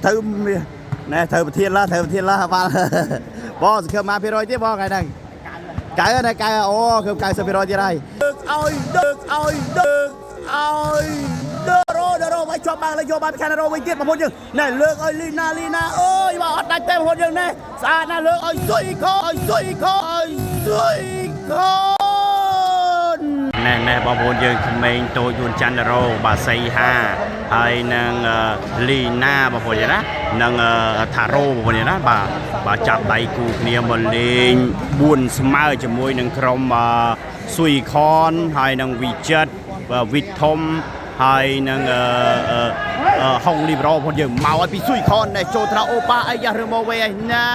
ត្រូវណែត្រូវប្រធានឡាត្រូវប្រធានឡាបាទបងសង្ឃឹមមកភាគរយទៀតបងថ្ងៃហ្នឹងកៅណាកៅអូគឺ90%ទៀតហើយលើកឲ្យលើកឲ្យលើកឲ្យដរ៉ូដរ៉ូឲ្យជាប់បាងលើយកបានខាងរ៉ូវិញទៀតបងប្អូនយើងណែលើកឲ្យលីណាលីណាអូយបាទអត់ដាច់ទេបងប្អូនយើងណែស្អាតណាស់លើកឲ្យស៊ុយកឲ្យស៊ុយកឲ្យស៊ុយកណែណែបងប្អូនយើងក្មេងតូចយួនច័ន្ទរ៉ូបាទសីហាហើយនឹងលីណាបងប្អូនយើងណានិងថារ៉ូបងប្អូនយើងណាបាទបាទចាប់ដៃគូគ្នាមកលេង4ស្មើជាមួយនឹងក្រុមស៊ុយខនហើយនឹងវិចិត្របាទវិធំហើយនឹងហុងលីប្រូបងប្អូនយើងមកឲ្យពីស៊ុយខនណែចូលត្រអូប៉ាអីយ៉ាឬមកវិញឯណែ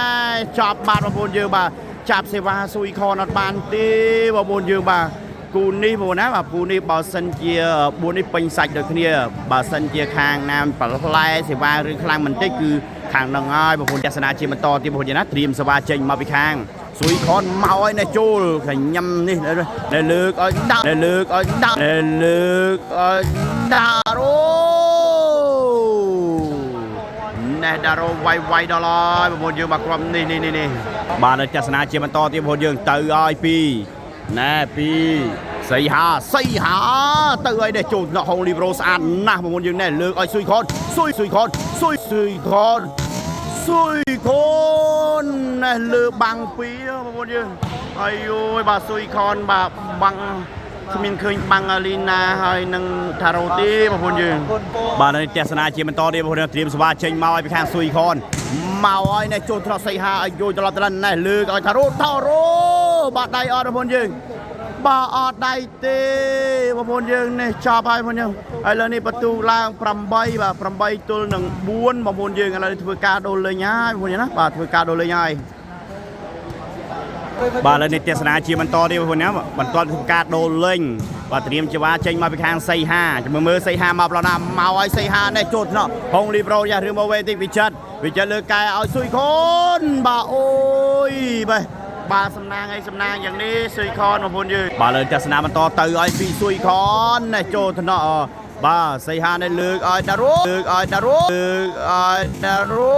ចាប់បាទបងប្អូនយើងបាទចាប់សេវាស៊ុយខនអត់បានទេបងប្អូនយើងបាទគូនេះបងណាបាទគូនេះបើសិនជា4នេះពេញសាច់ដូចគ្នាបើសិនជាខាងណាមប្រឡែសេវាឬខ្លាំងបន្តិចគឺខាងនឹងហើយបងប្អូនទស្សនាជាបន្តទៀតបងប្អូនណាត្រៀមសេវាចេញមកពីខាងស៊ុយខនមកឲ្យនេះចូលខញ៉ាំនេះនេះលើកឲ្យដាក់នេះលើកឲ្យដាក់នេះលើកឲ្យដាក់អូណែដារ៉ូវាយវាយដល់ហើយបងប្អូនយើងមកក្រុមនេះនេះនេះនេះបាទទស្សនាជាបន្តទៀតបងប្អូនយើងទៅឲ្យពីណែពីសីហាសីហាទៅឲ្យនេះចូលថ្នាក់ហុងលីប្រូស្អាតណាស់បងប្អូនយើងណែលើកឲ្យស៊ុយខនស៊ុយស៊ុយខនស៊ុយស៊ុយខនស៊ុយខនណែលើបាំងពីរបងប្អូនយើងអាយយបាទស៊ុយខនបាទបាំងគ្មានឃើញបាំងលីណាហើយនឹងថារ៉ូទេបងប្អូនយើងបាទនេះទស្សនាជាបន្តទៀតបងប្អូនត្រៀមសវ៉ាចេញមកឲ្យពីខាងស៊ុយខនមកឲ្យនេះចូលថ្នាក់សីហាឲ្យយយត្រឡប់ត្រឡណែលើកឲ្យថារ៉ូថារ៉ូបាទដៃអត់បងប្អូនយើងបាទអត់ដៃទេបងប្អូនយើងនេះចប់ហើយបងប្អូនយើងឥឡូវនេះបន្ទូឡើង8បាទ8ទល់នឹង4បងប្អូនយើងឥឡូវនេះធ្វើការដូរលេងហើយបងប្អូនយើងណាបាទធ្វើការដូរលេងហើយបាទឥឡូវនេះទស្សនាជាបន្តទៀតបងប្អូនណាបន្តធ្វើការដូរលេងបាទត្រៀមជាវ៉ាចេញមកពីខាងសីហាចាំមើលសីហាមកប្លោះណាមកឲ្យសីហានេះចូលថ្នាក់ហុងលីប្រូយ៉ារឿងមកវិញតិចវិចិត្រវិចិត្រលើកែឲ្យស៊ុយខនបាទអូយបាទបាទសំណាងអីសំណាងយ៉ាងនេះស៊ុយខនបងប្អូនយើងបាទលើទស្សនាបន្តទៅឲ្យពីស៊ុយខននេះចូលថ្នាក់បាទសីហានេះលើកឲ្យដារ៉ូលើកឲ្យដារ៉ូលើកឲ្យដារ៉ូ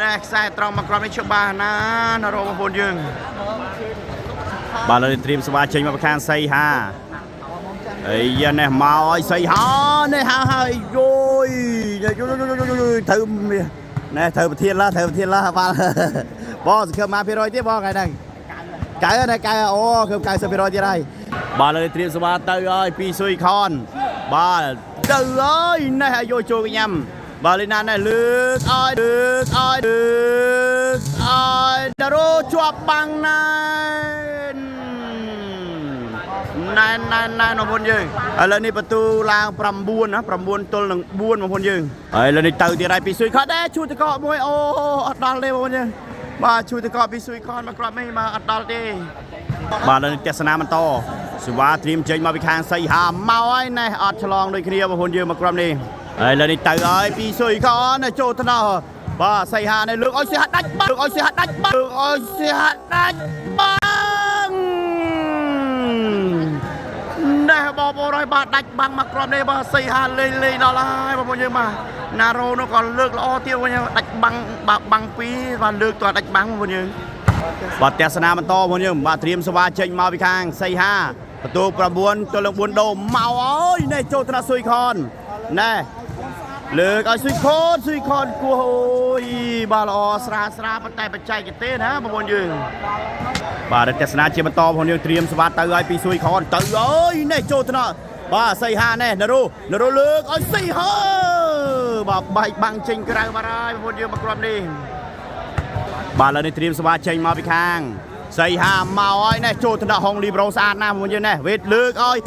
ណែខ្សែត្រង់មកក្រុមនេះច្បាស់ណាស់ណារ៉ូបងប្អូនយើងបាទលើត្រៀមស្វាចេញមកខាងសីហាអីយ៉ានេះមកឲ្យសីហានេះហៅហើយយយត្រូវណែត្រូវប្រធានឡាត្រូវប្រធានឡាបាទបងសង្ឃឹមមកភាគរយទៀតបងថ្ងៃហ្នឹងកៅណាកៅអូគឺ90%ទៀតហើយបាទលើត្រៀមស្វាទៅឲ្យពីស៊ុយខនបាទទៅហើយណែឲ្យយកចូលកញ៉ាំបាទលីណាណែលើកឲ្យលើកឲ្យលើកឲ្យដារ៉ូជាប់បាំងណែណែណែណែបងប្អូនយើងឥឡូវនេះបន្ទូឡើង9ណា9ទល់នឹង4បងប្អូនយើងឥឡូវនេះទៅទៀតហើយពីស៊ុយខនដែរឈូតកកមួយអូអត់ដល់ទេបងប្អូនយើងបាទឈូតកកពីស៊ុយខនមកគ្រាប់នេះបាទអត់ដល់ទេបាទឥឡូវនេះទស្សនាបន្តសិវ៉ាត្រៀមចេញមកពីខាងសីហាមកហើយណែអត់ឆ្លងដូចគ្នាបងប្អូនយើងមកគ្រាប់នេះឥឡូវនេះទៅហើយពីស៊ុយខនចូលថ្នោបាទសីហានេះលើកឲ្យសីហាដាច់បាំងលើកឲ្យសីហាដាច់បាំងលើកឲ្យសីហាដាច់បាំងណែបងប្អូនហើយបាទដាច់បាំងមកគ្រាប់នេះបាទសីហាលេងលេងដល់ហើយបងប្អូនយើងបាទណារ៉ូនោះក៏លើកល្អទៀតបងប្អូនយើងដាច់បាំងបាទបាំងពីរបាទលើកតដាច់បាំងបងប្អូនយើងបាទទស្សនាបន្តបងប្អូនយើងបាទត្រៀមសវ៉ាចេញមកពីខាងសីហាបន្ទូ9ទល់នឹង4ដូមកអើយនេះចូលត្រាក់ស៊ុយខនណែលើកឲ្យស៊ុយខនស៊ុយខនគោះអូយបាទល្អស្រាស្រាប៉ុន្តែបច្ចេកទេសណាបងប្អូនយើងបាទទស្សនាជាបន្តបងប្អូនយើងត្រៀមសវ៉ាទៅឲ្យពីស៊ុយខនទៅអើយនេះចូលត្រាក់បាទសីហានេះណារ៉ូណារ៉ូលើកឲ្យសីហាបាទបែកបាំងចេញក្រៅបាទហើយបងប្អូនយើងមកគ្រាប់នេះបាទឥឡូវនេះត្រៀមសវ៉ាចេញមកពីខាងសីហាមកហើយនេះចូលថ្នាក់ហុងលីប្រូស្អាតណាស់បងប្អូនយើងនេះវេតលើកឲ្យ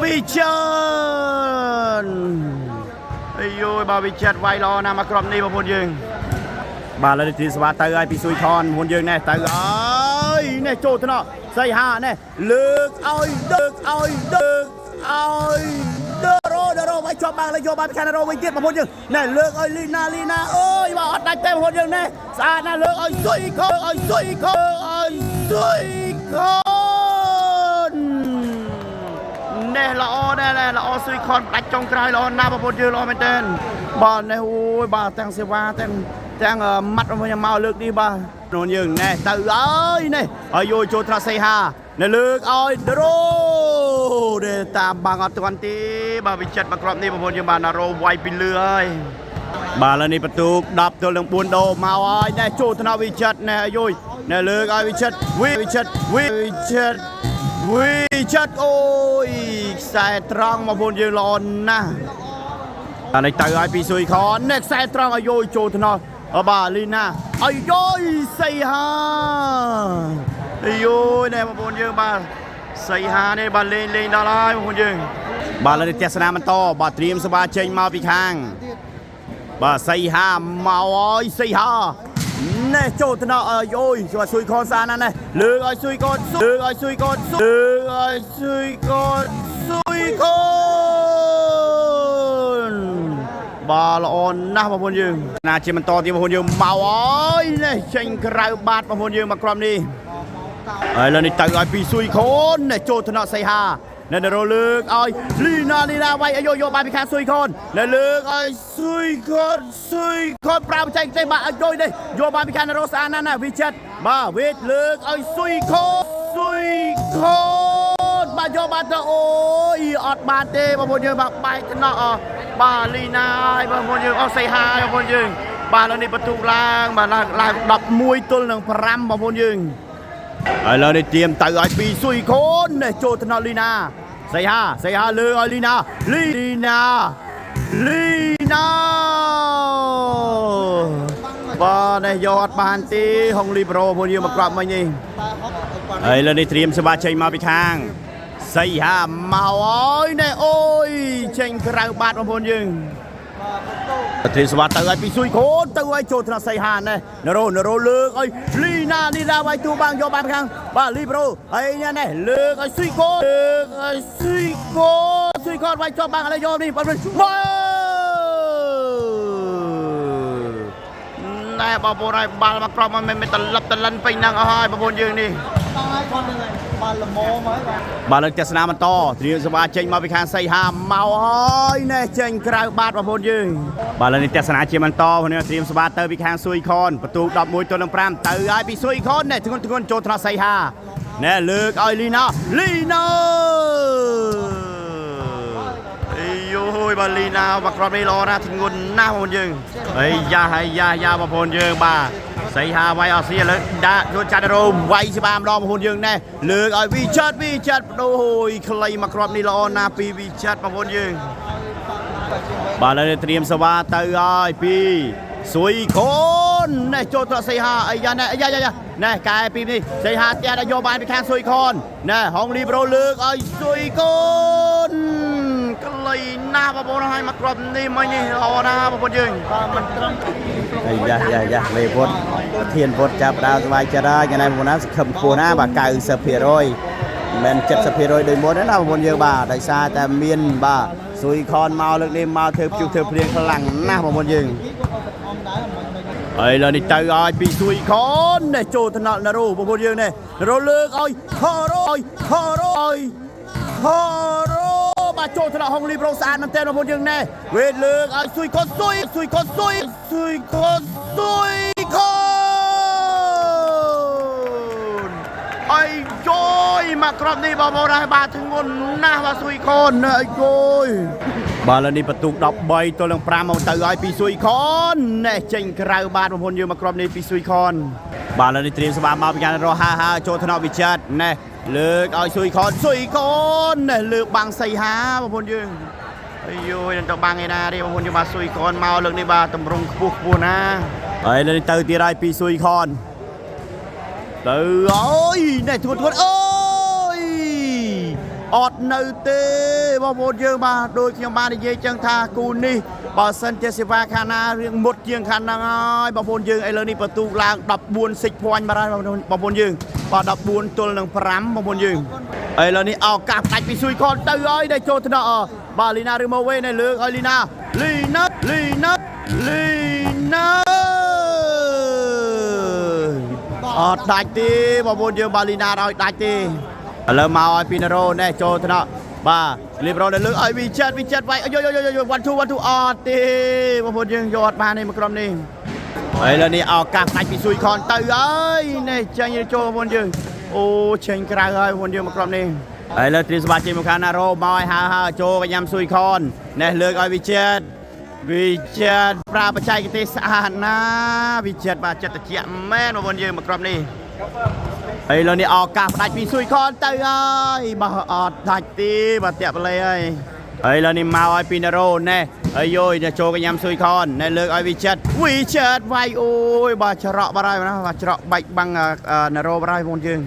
វិចិត្រអាយយបាទវិចិត្រវាយល្អណាស់មកគ្រាប់នេះបងប្អូនយើងបាទឥឡូវនេះត្រៀមសវ៉ាទៅឲ្យពីស៊ុយខនបងប្អូនយើងនេះទៅហើយនេះចូលថ្នាក់សីហានេះលើកឲ្យលើកឲ្យលើកឲ្យដារ៉ូដារ៉ូឲ្យជាប់បាងលើយកបានពីខាងដារ៉ូវិញទៀតបងប្អូនយើងនេះលើកឲ្យលីណាលីណាអើយបាទអត់ដាច់ទេបងប្អូនយើងនេះស្អាតណាស់លើកឲ្យស៊ុយខនឲ្យស៊ុយខនឲ្យស៊ុយខន នេះល្អដែរល្អស៊ុយខនផ្ដាច់ចុងក្រោយល្អណាស់បងប្អូនយើងល្អមែនទែនបាទនេះអូយបាទទាំងសេវាទាំងទាំងម៉ាត់របស់ខ្ញុំមកលើកនេះបាទបងយើងនេះទៅអើយនេះហើយយកចូលត្រាសីហានៅលើកឲ្យដ្រូទេតាមបាំងអត់ទាន់ទេបាទវិចិត្រមកគ្រាប់នេះបងប្អូនយើងបាទណារ៉ូវាយពីលឺហើយបាទឥឡូវនេះបន្ទូក10ទល់នឹង4ដូមកហើយនេះចូលថ្នាក់វិចិត្រនេះអាយុយនេះលើកឲ្យវិចិត្រវិចិត្រវិចិត្រវិចិត្រអូយខ្សែត្រង់បងប្អូនយើងល្អណាស់អានេះទៅឲ្យពីស៊ុយខននេះខ្សែត្រង់អាយុយចូលថ្នាក់បាទលីណាអាយុយសីហាអាយុយនេះបងប្អូនយើងបាទសីហានេះបាទលេងលេងដល់ហើយបងប្អូនយើងបាទឥឡូវនេះទស្សនាបន្តបាទត្រៀមសបាចេញមកពីខាង បាទសីហាមកអើយសីហានេះចូលថ្នាក់អើយអូយជួយស៊ុយកនស្អាតណាស់នេះលើកឲ្យស៊ុយកនលើកឲ្យស៊ុយកនលើកឲ្យស៊ុយកនស៊ុយកនបាទល្អណាស់បងប្អូនយើងណាជាបន្តទៀតបងប្អូនយើងមកអើយនេះចេញក្រៅបាតបងប្អូនយើងមកក្រុមនេះ ហើយលើនេះទៅឲ្យពីស៊ុយខូននេះចូលថ្នាក់សីហានៅនរលើកឲ្យលីណាលីណាវាយឲ្យយកយកបានពីខាងស៊ុយខូននៅលើកឲ្យស៊ុយខូនស៊ុយខូនប្រើបច្ចេកទេសបាទឲ្យយកនេះយកបានពីខាងនរស្អាតណាស់ណាវិចិត្របាទវិទ្យលើកឲ្យស៊ុយខូនស៊ុយខូនបាទយកបានទៅអូយអត់បានទេបងប្អូនយើងបាទបែកថ្នាក់អបាទលីណាឲ្យបងប្អូនយើងអស់សីហាឲ្យបងប្អូនយើងបាទលើនេះបន្ទុកឡើងបាទឡើងឡើង11ទល់នឹង5បងប្អូនយើង ឥឡូវនេះទៀមទៅឲ្យពីស៊ុយខូននេះចូលថ្នាក់លីណាសីហាសីហាលើឲ្យលីណាលីណាលីណាបាទនេះយកអត់បានទេហុងលីប្រូពួកយើងមកក្របមិញនេះឥឡូវនេះត្រៀមសបាចេញមកពីខាងសីហាមកហើយនេះអូយចេញក្រៅបាតបងប្អូនយើង ទ្រីសវត្តទៅឲ្យពីស៊ុយខូនទៅឲ្យចូលថ្នាក់សីហាននេះនរោនរោលើកឲ្យលីណាលីណាវាយទូបាងយកបានខាងបាទលីប្រូហើយញ៉ានេះលើកឲ្យស៊ុយខូនលើកឲ្យស៊ុយខូនស៊ុយខូនវាយជាប់បាងឥឡូវយកនេះបាត់វិញមើលណែបងប្អូនហើយបាល់មកក្រមមិនមែនតលឹបតលិនពេញហ្នឹងអស់ហើយបងប្អូនយើងនេះ តាយគាត់នឹងហើយបាល់ល្មមហើយបាទ បាទលើកទស្សនាបន្តត្រៀមសបាចេញមកពីខាងសីហាមកហើយនេះចេញក្រៅបាតបងប្អូនយើងបាទលើនេះទស្សនាជាបន្តនេះត្រៀមសបាទៅពីខាងស៊ុយខនបន្ទូ11ទល់នឹង5ទៅហើយពីស៊ុយខននេះធ្ងន់ធ្ងន់ចូលថ្នាក់សីហានេះលើកឲ្យលីណាលីណាអីយយបាទលីណាបាទគ្រាប់នេះល្អណាស់ធ្ងន់ណាស់បងប្អូនយើងអីយ៉ាហើយយ៉ាយ៉ាបងប្អូនយើងបាទសីហាវាយអស់ស៊ីឥឡូវដាក់ចូលចាត់រោមវាយច្បាម្ដងបងប្អូនយើងណែលើកឲ្យវិចិត្រវិចិត្របដូរខ្លីមកគ្រាប់នេះល្អណាស់ពីវិចិត្របងប្អូនយើង បាទឥឡូវនេះត្រៀមសវ៉ាទៅហើយពីស៊ុយខូននេះចូលត្រកសីហាអីយ៉ាណែអីយ៉ាយ៉ាណែកែពីនេះសីហាផ្ទះដល់យកបានពីខាងស៊ុយខនណែហងលីប្រូលើកឲ្យស៊ុយខូនក្លីណាស់បងប្អូនហើយមកគ្រាប់នេះមិញនេះល្អណាស់បងប្អូនយើង បាទមិនត្រឹម អាយ៉ាយ៉ាយ៉ាមេវត្តធានវត្តចាប់ដើមស្បាយចិត្តហើយថ្ងៃនេះបងណាសង្ឃឹមខ្ពស់ណាស់បាទ90%មិនមែន70%ដូចមុនទេណាបងប្អូនយើងបាទដោយសារតែមានបាទស៊ុយខនមកលើកនេះមកធ្វើព្យុះធ្វើភ្លៀងខ្លាំងណាស់បងប្អូនយើង ហើយឥឡូវនេះទៅឲ្យពីស៊ុយខននេះចូលថ្នាក់ណារ៉ូបងប្អូនយើងនេះណារ៉ូលើកឲ្យខរ៉ូឲ្យខរ៉ូឲ្យខរ៉ូបាទចូលថ្នាក់ហុងលីប្រូស្អាតមែនទែនបងប្អូនយើងនេះវេទលើកឲ្យស៊ុយខនស៊ុយស៊ុយខនស៊ុយស៊ុយខនស៊ុយខនអីយយមកគ្រាប់នេះបងប្អូនហើយបាទធ្ងន់ណាស់បាទស៊ុយខនអីយយ បាទឥឡូវនេះបន្ទុក13ទល់នឹង5មកទៅឲ្យពីស៊ុយខននេះចេញក្រៅបាទបងប្អូនយើងមកគ្រាប់នេះពីស៊ុយខនបាទឥឡូវនេះត្រៀមស្បាមកពីការរស់ហាហាចូលថ្នាក់វិចិត្រនេះលើកឲ្យស៊ុយខនស៊ុយខននេះលើកបាំងសីហាបងប្អូនយើងអាយយនឹងទៅបាំងឯណាទេបងប្អូនយើងបាទស៊ុយខនមកលើកនេះបាទតម្រង់ខ្ពស់ខ្ពស់ណាហើយឥឡូវនេះទៅទៀតហើយពីស៊ុយខនទៅអើយនេះធ្ងន់ធ្ងន់អូយ អត់នៅទេបងប្អូនយើងបាទដូចខ្ញុំបាននិយាយចឹងថាគូនេះបើសិនជាសេវាខាងណារឿងមុតជាងខាងហ្នឹងហើយបងប្អូនយើងឥឡូវនេះបន្ទូកឡើង14សិចភ័ញបាទហើយបងប្អូនយើងបាទ14ទល់នឹង5បងប្អូនយើងឥឡូវនេះឱកាសផ្ដាច់ពីស៊ុយខនទៅហើយដែលចូលថ្នាក់អបាទលីណាឬមកវិញនេះលើកឲ្យលីណាលីណាលីណាលីណាអត់ដាច់ទេបងប្អូនយើងបាទលីណាឲ្យដាច់ទេ ឥឡូវមកឲ្យពីណារ៉ូនេះចូលថ្នាក់ បាទលីប្រូនៅលើកឲ្យវិចិត្រវិចិត្រវាយយោយោយោយោ1 2 1 2អត់ទេបងប្អូនយើងយកអត់បានទេមកក្រុមនេះឥឡូវនេះឱកាសដាច់ពីស៊ុយខនទៅហើយនេះចេញចូលបងប្អូនយើងអូចេញក្រៅហើយបងប្អូនយើងមកក្រុមនេះឥឡូវត្រៀមសមាជិកមកខាងណារ៉ូមកឲ្យហើហើចូលកញ្ញាំស៊ុយខននេះលើកឲ្យវិចិត្រវិចិត្រប្រើបច្ចេកទេសស្អាតណាវិចិត្របាទចិត្តតិចមែនបងប្អូនយើងមកក្រុមនេះ ឥឡូវនេះឱកាសផ្ដាច់ពីស៊ុយខនទៅហើយបើអត់ដាច់ទេបើតាក់បលេហើយឥឡូវនេះមកឲ្យពីណារ៉ូណែអាយយនេះចូលកញ្ញាំស៊ុយខនណែលើកឲ្យវិចិត្រវិចិត្រវាយអូយបើច្រកបាត់ហើយណាបើច្រកបាច់បាំងណារ៉ូបាត់ហើយបងយើង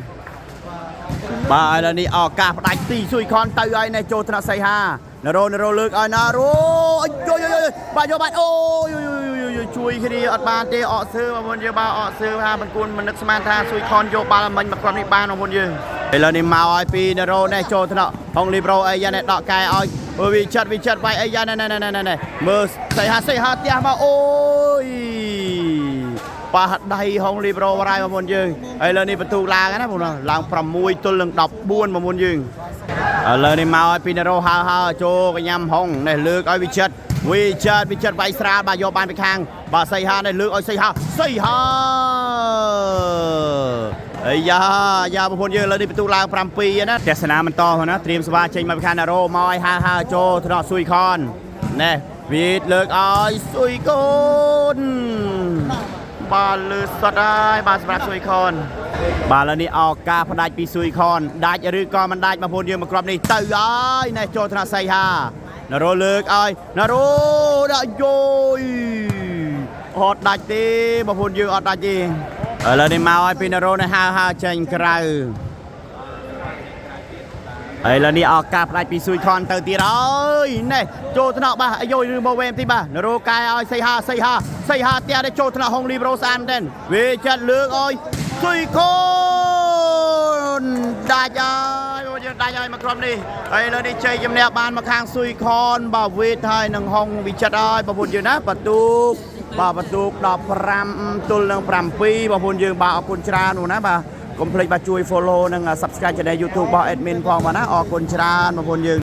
បាទឥឡូវនេះឱកាសផ្ដាច់ទីស៊ុយខនទៅហើយណែចូលថ្នាក់សីហាណារ៉ូណារ៉ូលើកឲ្យណារ៉ូអាយយយបាទយកបាទអូយយជួយគ្នាអត់បានទេអកសើបងប្អូនយើងបាទអកសើថាមិនគួរមិននឹកស្មានថាស៊ុយខនយកបាល់មិញមកក្រុមនេះបានបងប្អូនយើងឥឡូវនេះមកឲ្យពីណារ៉ូណែចូលថ្នាក់ហងលីប្រូអីយ៉ាណែដកកែឲ្យវិចិត្រវិចិត្រវាយអីយ៉ាណែណែណែណែណែមើលសីហាសីហាផ្ទះមកអូយប៉ះដៃហងលីប្រូបរាយបងប្អូនយើងឥឡូវនេះបន្ទូឡើងណាបងប្អូនឡើង6ទល់នឹង14បងប្អូនយើង ឥឡូវនេះមកឲ្យពីណារ៉ូហើហើចូលកញ្ញាំហុងនេះលើកឲ្យវិចិត្រវិចិត្រវិចិត្រវាយស្រាលបាទយកបានពីខាងបាទសីហានេះលើកឲ្យសីហាសីហាអាយ៉ាយ៉ាបងប្អូនយើងឥឡូវនេះបន្ទុកឡើង7ណាទស្សនាបន្តណាត្រៀមស្វាចេញមកពីខាងណារ៉ូមកឲ្យហើហើចូលថ្នាក់ស៊ុយខននេះវីតលើកឲ្យស៊ុយកូនបាទលើសុតហើយបាទសម្រាប់ស៊ុយខន បាទឥឡូវនេះឱកាសផ្ដាច់ពីស៊ុយខនដាច់ឬក៏មិនដាច់បងប្អូនយើងមកគ្រាប់នេះទៅហើយនេះចូលថ្នាក់សីហាណារ៉ូលើកឲ្យណារ៉ូដាក់យយអត់ដាច់ទេបងប្អូនយើងអត់ដាច់ទេឥឡូវនេះមកឲ្យពីណារ៉ូនេះហើហើចេញក្រៅឥឡូវនេះឱកាសផ្ដាច់ពីស៊ុយខនទៅទៀតហើយនេះចូលថ្នាក់បាទអាយយឬមកវេមទីបាទណារ៉ូកែឲ្យសីហាសីហាសីហាផ្ទះនេះចូលថ្នាក់ហុងលីប្រូស្អាតមែនទែនវាចិត្តលើកឲ្យស៊ុយខនដាច់ហើយបងយើងដាច់ហើយមកក្រុមនេះឥឡូវនេះជ័យជំនះបានមកខាងស៊ុយខនបាទវេតហើយនឹងហុងវិចិត្រហើយបងប្អូនយើងណាបន្ទូកបាទបន្ទូក15ទល់នឹង7បងប្អូនយើងបាទអរគុណច្រើនណាបាទកុំភ្លេចបាទជួយ follow និង subscribe channel YouTube របស់ admin ផងបាទណាអរគុណច្រើនបងប្អូនយើង។